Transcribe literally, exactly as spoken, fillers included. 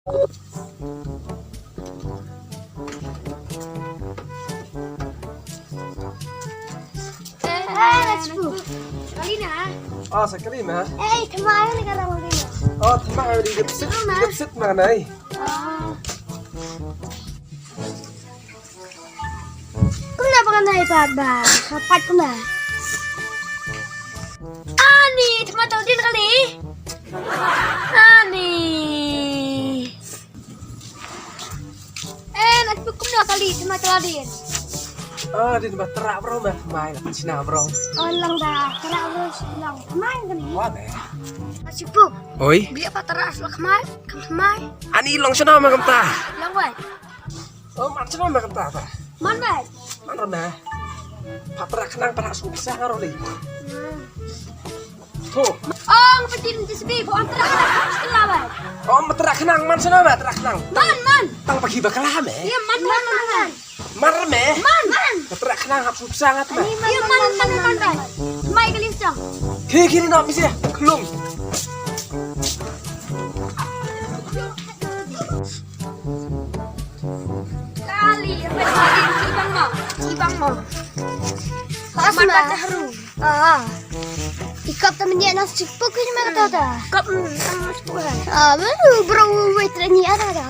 Eh, let's go. Kali na. Oh, sa kali na. Eh, thymmai ni ka dang kali na. Oh, thymmai ni ka sit, ka sit ma nai. Oh. Kumno ba kan dei pat ba? Ka pat kumno? Ani, thymmai to din kali. Ani. Eh, na tu kumno kali, thymmai to din. Ah, din ba trak bro, ba thymmai la china bro. Oh, lang da, trak bro, lang thymmai kali. Wa be. Sipuk. Oi. Bia pa trak la thymmai, kam thymmai. Ani long chana ma kam ta. Lang wai. Oh, man chana ma kam ta ta. Man wai. Man ro na. Pa trak khnang pa su sa ngaro li. To. Oh, ngapa tin ti sebi ko antrak. Sekolah wai. Oh, ma trak khnang man chana ma trak khnang. Man, man. Tang pagi bakala me. Iya, man, man, man, man. Mar me. Man, man. Ma trak khnang hap su sa ngat ma. Iya, man, man, man, man. Mai kali sa. Kiri kiri na misi. Klung. Kali, apa ni? Cibang mo. Cibang mo. Pas ma. Mata haru. Ah. Ikap ta menya nang sipuk ni mata ta. Kap nang sipuk hai. Ah, baru bro wait ni ada dah.